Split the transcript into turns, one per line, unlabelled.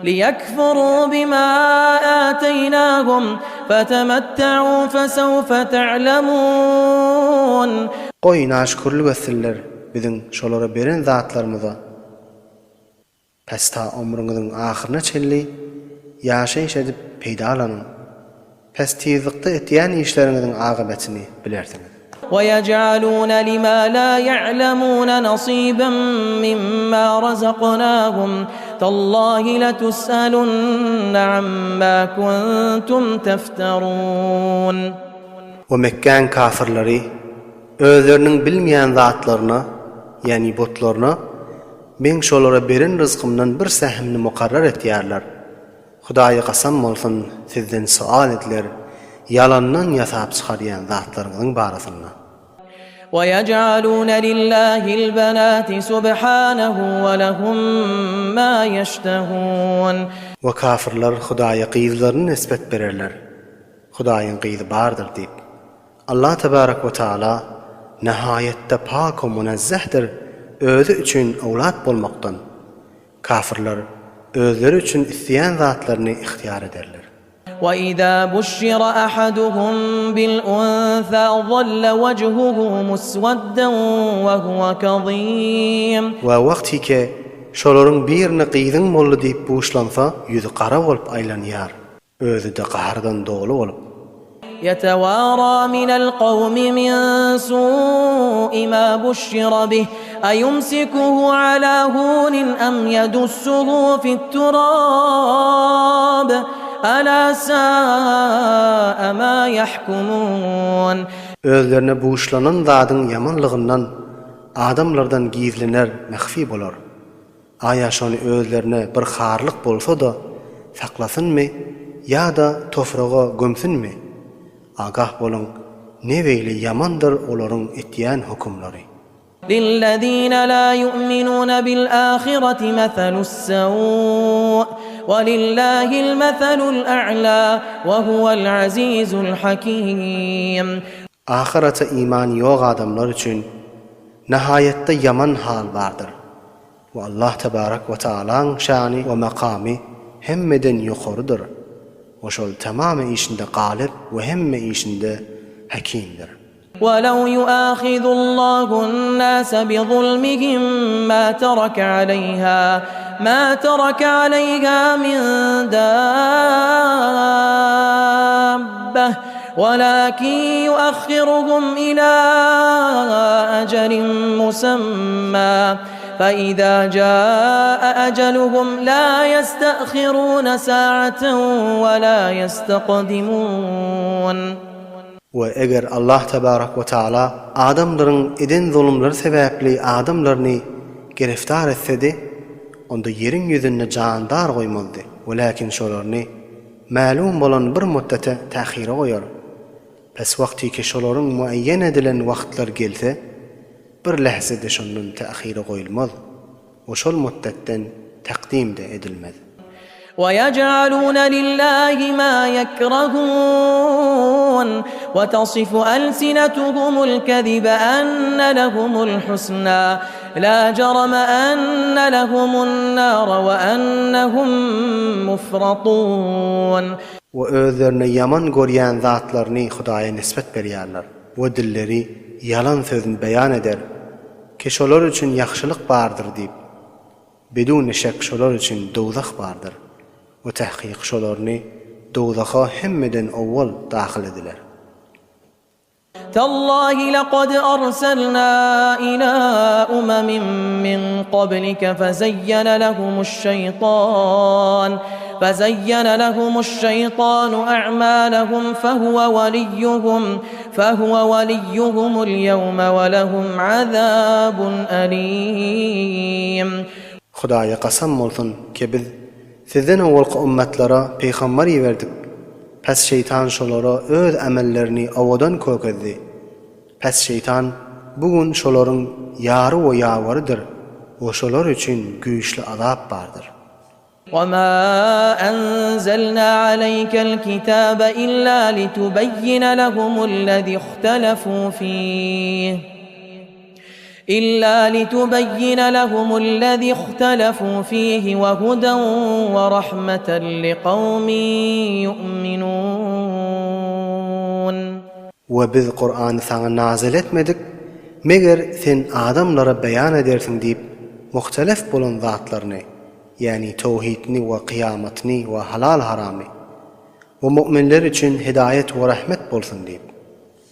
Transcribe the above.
Liýekfurû bimâ âteýnâhum fetemetta'û fesewfe te'lemûn.
Goý, naşükürlik etsinler biziň şolara beren zatlarymyza. Pes ta ömrüňiziň ahyryna çenli ýaşaýyş edip peýdalanyň. Pes tizlikde etýän işleriňiziň agybetyny bilersiňiz.
وَيَجْعَلُونَ لِمَا لَا يَعْلَمُونَ نَصِيبًا مِمَّا رَزَقْنَاهُمْ تَاللَّهِ لَتُسْأَلُنَّ عَمَّا كُنتُمْ تَفْتَرُونَ.
We Mekgäň kafyrlary özleriniň bilmeýän zatlaryna, ýagny butlaryna, Meň şolara beren ryzkymdan bir sähimni mukarrar etýärler. Hudaýa kasam bolsun, sizden sual ediler, ýalandan ýasap çykarýan zatlaryňyzyň barasynda.
وَيَجْعَلُونَ لِلَّهِ الْبَنَاتِ سُبْحَانَهُ وَلَهُم مَّا يَشْتَهُونَ.
We kafyrlar Hudaýa gyzlaryny nisbet bererler, Hudaýyň gyzy bardyr diýip. Allah tebarek we taala nahaýatda pak we munezzehdir özi üçin owlat bolmakdan. Kafyrlar özleri üçin isleýän zatlaryny ihtiýar ederler.
وَإِذَا بُشِّرَ أَحَدُهُم بِالْأُنثَىٰ ظَلَّ وَجْهُهُ مُسْوَدًّا وَهُوَ كَظِيمٌ.
We wagtyke şolaryň birine gyzyň boldy diýip buşlansa ýüzi gara bolup aýlanýar. Özi-de gahardan doly bolup.
Ýetewara minel kawmi min su'i ma buşşira bih, eýumsikuhu ala hunin em ýedussuhu fit-turab, ela sa'a ma ýahkumun.
Özlerine buşlanan zadyň ýamanlygyndan adamlardan gizlener, mahfi bolar. Aýa şony özlerine bir harlyk bolsa-da saklasynmy ýa-da tofraga gömsünmi? Agah boluň, ne beýle ýamandyr olaryň etýän hökümleri.
Lillezine la yu'minune bil ahireti meselus-sew' we lillahil meselul a'la we huwel azizul hakim.
Ahyrete iman ýok adamlar üçin nahaýatda ýaman hal bardyr we Allah tebarek we taalaň şany we makamy hemmeden ýokarydyr we şol tamamy işinde galyp we hemme işinde hakimdir.
وَلَوْ يُؤَاخِذُ اللَّهُ النَّاسَ بِظُلْمِهِم مَّا تَرَكَ عَلَيْهَا مَا تَرَكَ عَلَيْهَا مِن دَابَّةٍ وَلَٰكِن يُؤَخِّرُهُمْ إِلَىٰ أَجَلٍ مُّسَمًّى فَإِذَا جَاءَ أَجَلُهُمْ لَا يَسْتَأْخِرُونَ سَاعَةً وَلَا يَسْتَقْدِمُونَ.
We eger Allah tebarek we taala adamlaryň eden zulumlary sebäpli adamlaryny gereftar etsedi, onda ýeriň ýüzünde jandar goýmazdy, welakin şolaryny mälum bolan bir muddete tähire goýar. Pes wagtyky şolaryň muayyen edilen wagtlary gelse, bir lähze-de şondan tähire goýulmaz we şol muddetden takdym-de edilmez.
وَيَجْعَلُونَ لِلَّهِ مَا يَكْرَهُونَ وَتَصِفُ أَلْسِنَتُهُمُ الْكَذِبَ أَنَّ لَهُمُ الْحُسْنَىٰ لَا جَرَمَ أَنَّ لَهُمُ النَّارَ وَأَنَّهُم مُّفْرَطُونَ.
We özlerine ýaman görýän zatlaryny Hudaýa nisbet berýärler. We dilleri ýalan sözüni beýan eder, ki şolar üçin ýagşylyk bardyr diýip. Biduni şek şolar üçin dowzah bardyr. We tahkyk şolaryny dowzaha hemmeden owwal dahyl ediler.
Tallahi lekad arselna ila umemin min kablike fezeyyene lehumuş-şeytan fezeyyene lehumuş-şeytanu a'malehum fehuve veliyyuhum fehuve veliyyuhumul yevme ve lehum azabun elim.
Hudaýa kasam bolsun ki biz sizden owalky ymmatlara pygambar iberdik, pes şeýtan şolara öz amellerini owadan kökezdi. Pes şeýtan bu gün şolaryň ýary we ýawarydyr we şolar üçin güýçli azap bardyr.
وَمَا أَنزَلْنَا عَلَيْكَ الْكِتَابَ إِلَّا لِتُبَيِّنَ لَهُمُ الَّذِي اخْتَلَفُوا فِيهِ. Illa litubeýýine lehumullezî ihtelefû fîhî we huden we rahmeten likawmin ýu'minûn.
We biz Kurany saňa nazyl etmedik, meger sen adamlara beýan edersiň diýip muhtelef bolan zatlaryny, ýäni towhidni we kyýamatny we halal-haramy, we mu'minler üçin hidaýet we rahmet bolsun diýip.